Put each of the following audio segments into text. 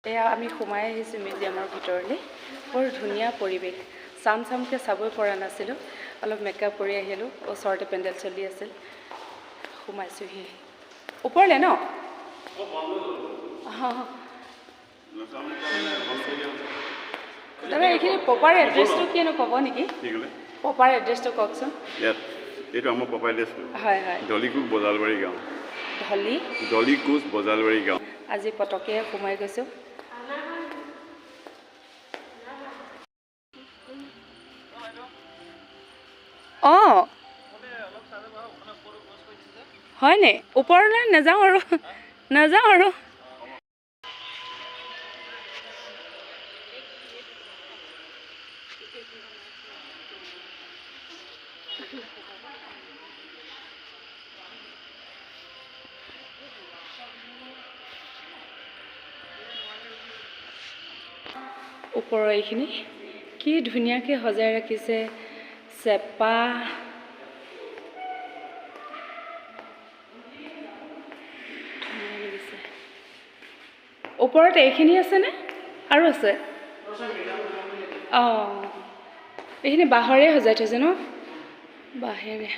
এয়া আমি সোমাই আহিছোঁ মিউজিয়ামৰ ভিতৰলৈ। বৰ ধুনীয়া পৰিৱেশ, চাম চামকৈ চাবই পৰা নাছিলোঁ। অলপ মেকআপ কৰি আহিলোঁ, ওচৰতে পেণ্ডেল চলি আছিল। সোমাইছোঁহি ওপৰলৈ ন। দাদা, এইখিনি প্ৰপাৰ এড্ৰেছটো কিনো ক'ব নেকি? প্ৰপাৰ এড্ৰেছটো কওকচোন। ইয়াত এইটো আমাৰ প্ৰপাৰ এড্ৰেছটো। হয় হয়, ধলিকোচ বজালবাৰী গাঁও। ধলিকোচ বজালবাৰী গাঁও। আজি পটকীয়ে সোমাই গৈছোঁ। অঁ হয়নে? ওপৰলৈ নাযাওঁ আৰু, নাযাওঁ আৰু। ওপৰৰ এইখিনি কি ধুনীয়াকৈ সজাই ৰাখিছে, চেপা, ধুনীয়া লাগিছে। ওপৰত এইখিনি আছেনে আৰু আছে? অঁ, এইখিনি বাঁহৰে সজাই থৈছে ন? বাঁহেৰে।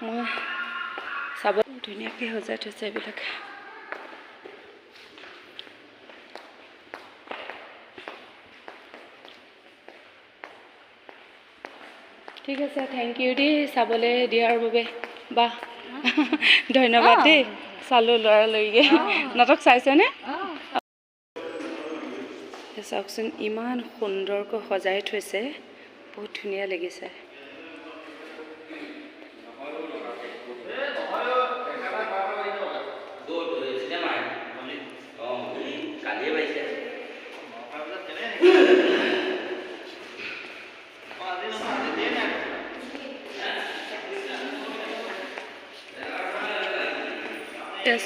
মই চাব, ধুনীয়াকৈ সজাই থৈছে এইবিলাক। ঠিক আছে, thank U দেই চাবলৈ দিয়াৰ বাবে। বাহ, ধন্যবাদ দেই। চালোঁ লৰালৰিকৈ। নাটক চাইছেনে? চাওকচোন, ইমান সুন্দৰকৈ সজাই থৈছে, বহুত ধুনীয়া লাগিছে।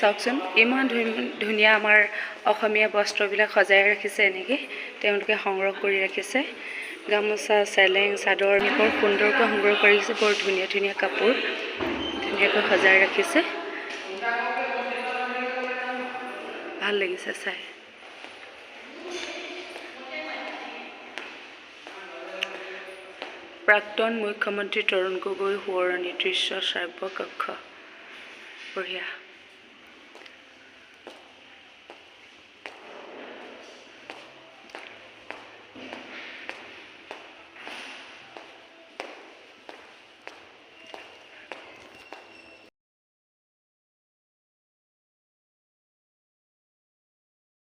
চাওকচোন, ইমান ধুনীয়া আমাৰ অসমীয়া বস্ত্ৰবিলাক সজাই ৰাখিছে। এনেকৈ তেওঁলোকে সংগ্ৰহ কৰি ৰাখিছে। গামোচা, চেলেং, চাদৰ বৰ সুন্দৰকৈ সংগ্ৰহ কৰি ৰাখিছে। বৰ ধুনীয়া ধুনীয়া কাপোৰ ধুনীয়াকৈ সজাই ৰাখিছে। ভাল লাগিছে চাই। প্ৰাক্তন মুখ্যমন্ত্ৰী তৰুণ গগৈ সোঁৱৰণী দৃশ্য শ্ৰাব্য কক্ষ। বঢ়িয়া।